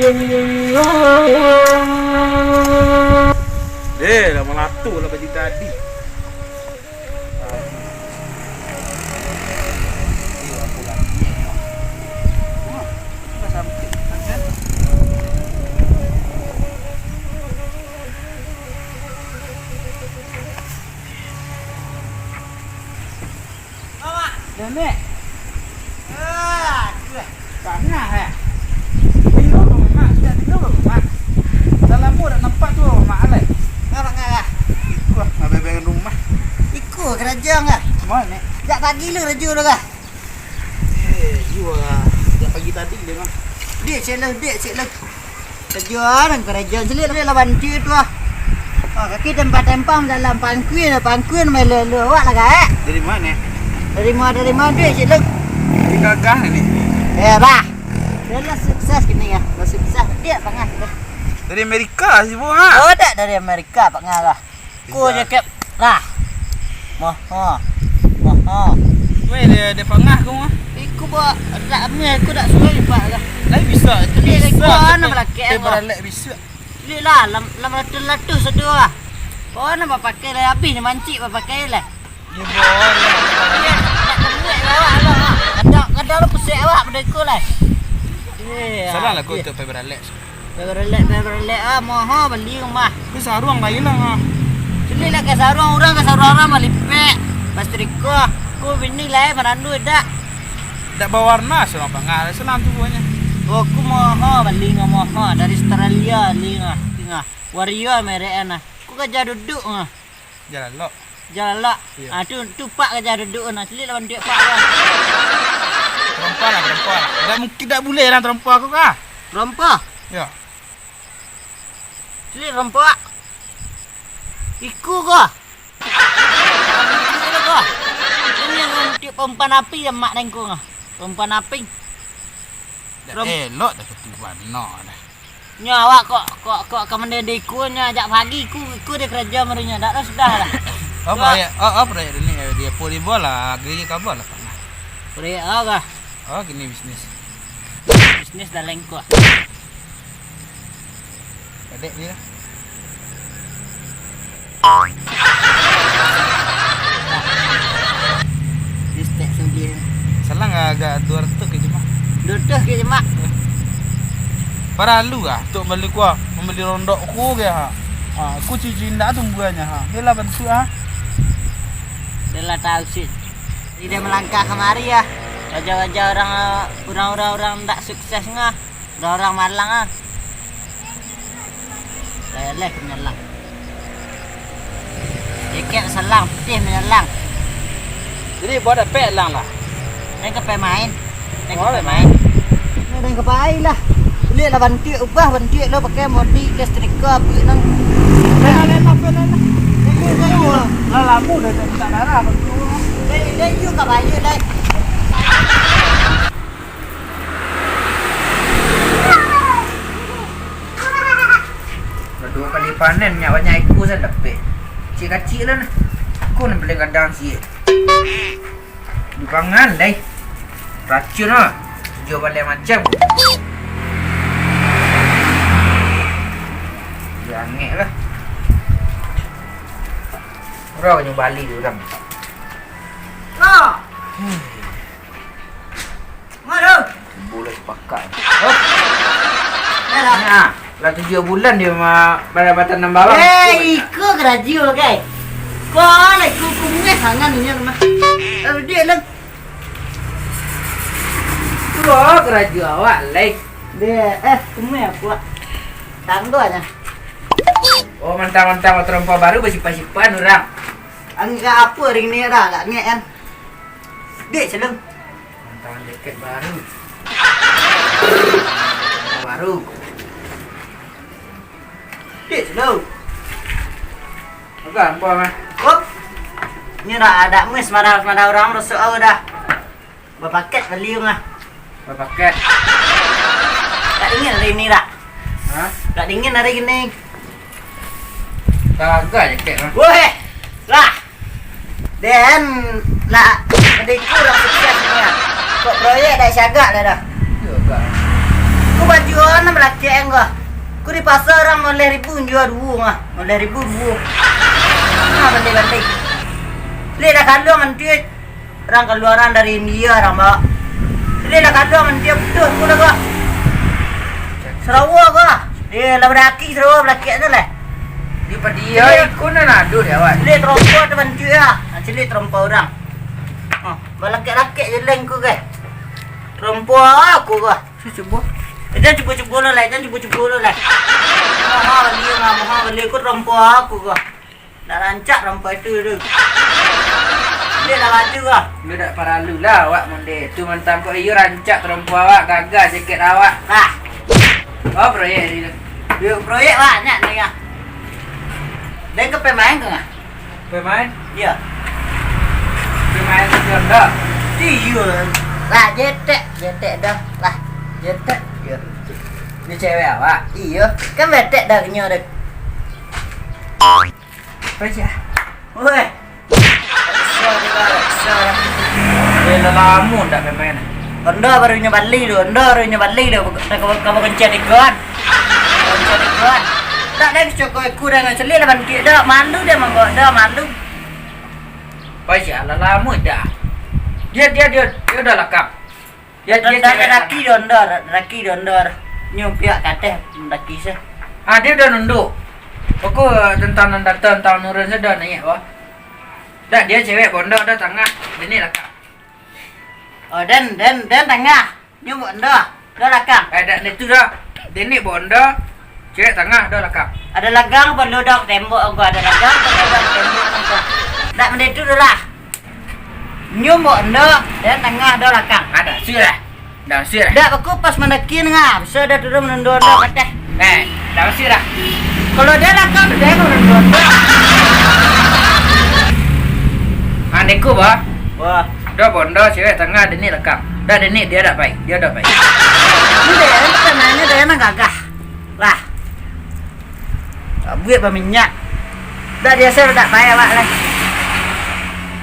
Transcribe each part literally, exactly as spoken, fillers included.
Eh, lah malato lah baju tadi. Mak. Dah, Mek. Ah, aduh. Pangah, eh. Tigo, Mak. Dah tigo, Mak. Dah lamo dak nampak tu, Mak, alai. Ngah, Mak, ngah, ngah. Iko, ngah bebeng rumah. Iko karajo, ngah. Mano, Nek? Jak pagi lu karajo lu, ngah. Eh, iyo, ah. Jak pagi tadi dia, Mak. Dek, cek lu, dek, cek lu. Karajo nan karajo, caliak lah banci tu ah. Oh, kaki tempah-tempah dalam pangkuan, pangkuan main lelu awak lah, Kak. Dari mano? Dari ma, dari ma duit cik lu? Dari gagah ni. Eh, bah. Dia lah sukses kini ya. Lah sukses. Dia pangah tu. Dari Amerika sih, Bu, ha? Oh, tak dari Amerika, Pak Ngah lah. Ko Iya. je kek lah. Moho. Moho. Weh, dia, dia pangah ko mah. Iku ba, dak ameh, aku dak suka ipak lah. Lai bisa, itu Dia bisa. Ko ana balakek Dia ko. Baralek bisa. Caliak lah, lam, lam ratuih-ratuih sado lah. Ko ana bapakai lah, abih ni mancik bapakai lah. Iyo, boleh. Iyo, nak kemudian awak lah. Kadang, kadang lu pusing awak pado iko lah. Eh, Salah lah ah, kau iya. Untuk pai baralek. Pai baralek, pai baralek ah, moho bali rumah. Kau saruang lain lah, ah. Caliak lah ka saruang urang, ka saruang urang balipek. Pastriko, ko bini lah, eh, marandu dak. Dak bawarna, saruang pangah, saruang tu buahnya. Oh, ko moho bali ngah, moho dari Australia bali ngah, ngah. Warrior merek nah. Ko gajah duduk ngah. Jalan lok. Jalan lok. Iya. Ah, tu, tu pak gajah duduk nah. Caliak lawan dia pak lah. Terompa lah, terompa lah. Dak mungkin dak buleh lah terompa ko kah? Terompa? Ya. Caliak terompa. Iku ko. Iku ko. Ini yang untuk umpan api ya mak dengkung ah. Umpan api. Dak Rom- elok dah ketiban no dah. Nyo awak kok, kok, kok ka mandede iku nyo jak pagi iku, iku dia karajo baru nyo. Dak ado sudah lah. Oh, Wah. proyek, oh, oh, proyek ni, eh, dia pun ibo lah, gigi kabar lah, Pak. Proyek apa? Oh, gini bisnis. Bisnis dah lengkok. Adek ni lah. Respect sendiri. Salang agak dua ratus ke jemak. Dua ratus ke jemak. Paralu kah untuk bali kuah, membeli rondok ku ke ha? Ha, ku cici indak tumbuhannya ha. Dia lah bantuak ha. Dia lah tahu sih. Dia melangkah kemari ya. Wajah-wajah orang, orang-orang, orang ndak sukses ngah. Urang-urang malang ah. Leleh manyalang. Jakek salang, putih manyalang. Jadi, buah dapek lang lah. Main ka pai main. Main ka pai main. Main ka pai lah. Liek lah bantuak ubah, bantuak lo pakai modi ke setrika api nang. Lah, lah, lah, lah, lah. Lah, lamo dah tak darah bantuak. Dai, dai, yu ka bayu, dai. Lah duo kali panen, nyak banyak iko sajo dapek. Kacik-kacik lah nah. Ko nan paling gadang ciek. Dipangan dai. Racun ah. Tujuah baleh macam. Diangek lah. Urang nyo bali tu urang. Lah. Hmm. Ma tu? Bulan sepakat. Hah? Dah lah. Nah, lah tujuah bulan dia ma-, pada batang enam balang. Eh, iko karajo, kai. Kau lah, iko kumeh sangat ni, rumah. Lalu dia lah. Wah, karajo awak, lai. Dia, eh, kumeh apa? Tangguh aja. Oh, mantang-mantang motor empat baru basipan-sipan urang. Angka apa hari ni, dah? Agak ngek, kan? Dek, Celung. Mantangan jaket baru. Baru. Dek, Celung. Agak ambo mah. Hop. Ini dah ada mes, marah-marah orang rusuk au dah. Bapaket baliung ah. Bapaket. Tak dingin hari ini, dak? Hah? Tak dingin hari ini. Kagak jaket mah. Weh. Lah. Den, lah, adikku lah sukses ni ah. Kok proyek dah siagak dah dah. Yo, kak. Ku Juo nan balakek ko. Ku di pasa urang moleh ribu, juo duo mah. Moleh ribu duo. Nah, baleh-baleh. Leh dah kaluang mantuik. Urang kaluaran dari India urang bawa. Leh dah kaluang mantuik putuih ku dah ko. Sarawa ko. Leh lah badaki sarawa balakek tu lah. Di padia ikun nan ado di awak. Leh tarompa tu mantuik ah. Cilik tarompa urang. Ha, balakek-lakek je leng ku ke. Tarompa aku ko. Cubo. Eh, jan cubo-cubo lo lai, jan cubo-cubo lo lai. Maha bali, maha bali, ku rompo aku ko. Nak rancak rompo itu tu. Dia dah baju ko. Dia dak paralu lah awak monde. Tu mantang kok iyo rancak rompo awak, gagah jaket awak. Lah. Oh, proyek ni tu. Yo, proyek banyak ni ya. Dia ke pemain ke ngah? Pemain? Iya. Pemain Honda. Iya. Lah, jetek, jetek dah. Lah, jetek. Iya. Di cewek awak? Iya. Kan betek dah nyo dah. Apa sih? Weh. Bisa juga, bisa. Dia lama ndak pemain. Honda baru nyo bali tu, Honda baru nyo bali tu. Dah kau, kau kencet ikon. Kencet ikon. Tak ada cokok aku dah nak celik lah bantuak dah. Malu dia mambawa dah, malu. Payah lah lama dah. Dia, dia, dia, dia udah lakam. Dia, dia Dah cewek laki lakam. Dia Honda, laki dia Honda. Nyo pihak kateh laki sih. Ah, dia udah nunduk. Aku tentang nan datang, tentang nurun sudah naik apa? Dah dia cewek bondo dah tangah. Dia ni lakam. Oh, den, den, den tangah. Nyo bondo. Dah lakam. Eh, dak itu dah. Dia ni bondo. Cewek tangah dah lakam. Ada lagang perlu dok tembok aku, ada lagang perlu dok tembok aku. Dak mende tu lah. Nyo bondo, den tangah dah lakam. Ada sih lah. Dah sih lah. Dak aku pas mandakin ngah, bisa dah turun menundun dah patah. Eh, dah sih lah. Kalau dia lakam, dia menundun dah. Andeku bah. Wah. Dah bondo cewek tangah, dia ni lakam. Dah dia ni dia dak baik, dia dak baik. Ini dia, ini permainnya dia emang gagah. Lah. Buek baminyak. Dak biasa dak payah awak lah.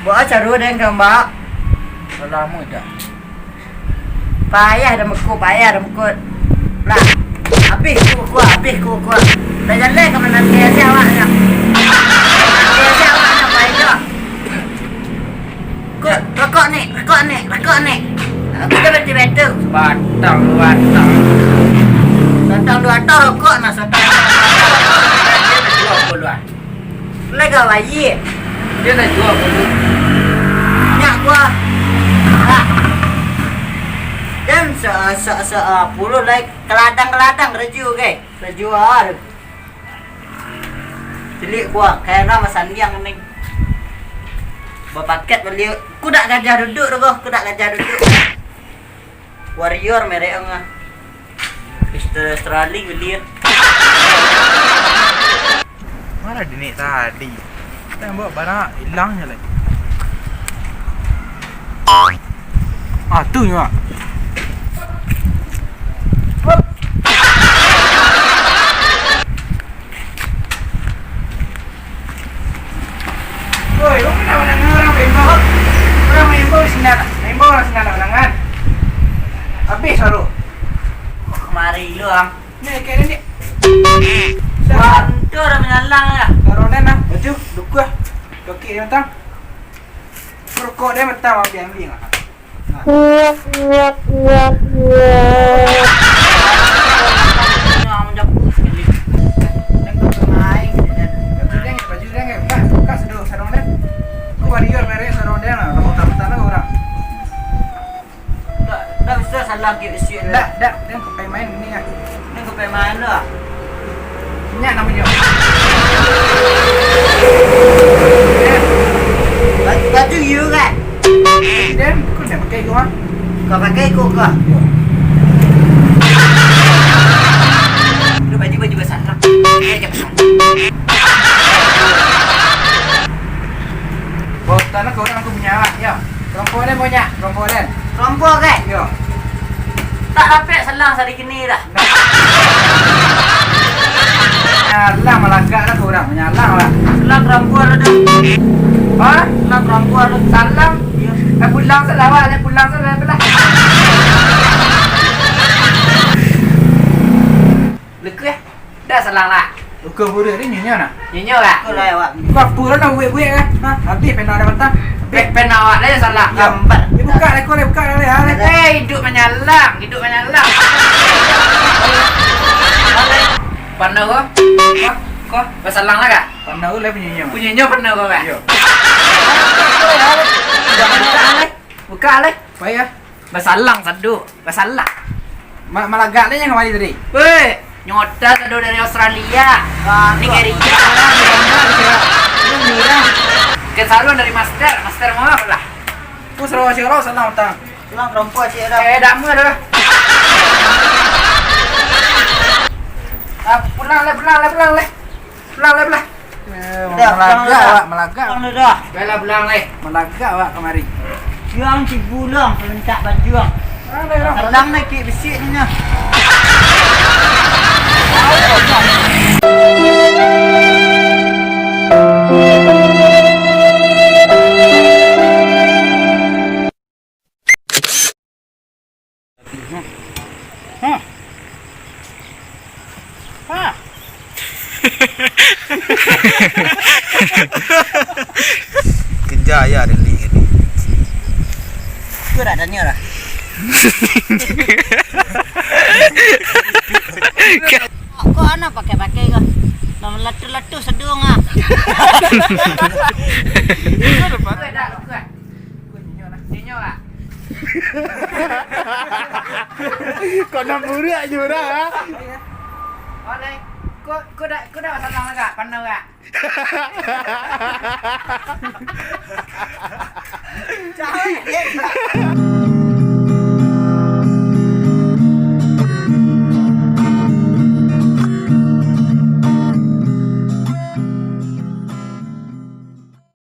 Bawa caru deh kambak. Lama dah. Payah dah mekuk, payah dah mekuk. Lah. Habis ku kuah, habis ku kuah. Dah jalan ke mana dia awak dah. Dia awak dah payah dah. Kok, rokok ni, rokok ni, rokok ni. Aku dah betul-betul. Batang, batang. Batang dua batang rokok nah, batang dua batang rokok nah. Dia dah jual puluhan. Lega bayi. Dia dah jual puluhan. Nyak gua. Ha. Dan se, se, se, ah, puluh lai keladang-keladang raju, oke. Raju ah. Cilik kuah, kayaknya masandiang ni. Bapaket baliau. Ku dak gajah duduk tu, ku dak gajah duduk. Warrior merek ngah. Mister Australia baliau. Mana dia ni tadi? Tembak barang hilang je lagi. Ah, tu juga. Oi, lu kenapa nak orang main bal? Orang main bal di sini ada. Main bal orang sini ada orang kan? Habis baru. Kemari lu, Ang. Ni, kayak ni. Bantu orang menyalang ya. Taruh ni nah, baju, dukuh. Toki dia matang. Rokok dia matang, ambil, ambil. Dah, dah bisa salah kik bisuak tu. Dah, dah, dia pakai main ni lah. Ni kau pai mano? Nyak namonyo. Baju, baju you kan? Den, kau nak pakai kau ah? Kau pakai kau kah? Lu baju, baju basah lah. Pakai je basah. Bawa tanah kau orang aku punya awak, ya. Rompo den banyak, rompo den. Rompo kan? Yo. Tak rapek selang sari kini dah. Nyalang malagak lah tu orang, nyalang lah. Selang rompo lah tu. Ha? Selang rompo lah. Salang? Yo. Eh, pulang salah awak, eh, pulang salah belah. Salang lah. Ukur buruak ni nyinyo nah. Nyinyo lah. Ukur lah awak. Kau apa lah nak buek-buek kan? Ha, habis pena dah patah. Pe-, pena awak dah yang salah. Yo. Gambar. Eh, buka lah, kau lah, buka lah, lah, lah. Eh, hidup manyalang, hidup manyalang. Pandau kau? Kau, kau, basalang lah kak? Pandau lah punyinyo. Punyinyo pandau kau kak? Yo. Buka lah. Buka lah. Payah. Basalang sado, basalang. Ma-, malagak deh yang kamari tadi. Weh, nyota sado dari Australia, Nigeria. Ken saruan dari master, master mau lah. Ku sero sero salang utang. Pulang rompo cik dah. Eh, dak mau dah. Ah, pulang lah, pulang lah, pulang lah. Pulang lah, pulang. Eh, malagak awak, malagak. Pulang dah. Baiklah, pulang leh. Malagak awak kamari. Juang si bulang, serentak bajuang. Pulang leh, kik bisi ni nah. Keja ya, Deli. Kau dah tanya lah. Kok ana pakai-pakai kau? Dah melatu-latu sedung ah. Kau dah pakai dah, kau. Ninyo lah. Kau nak buruak je dah, ha? Oleh, kau, kau dah, kau dah salang agak, pandau agak. Cawek, eh.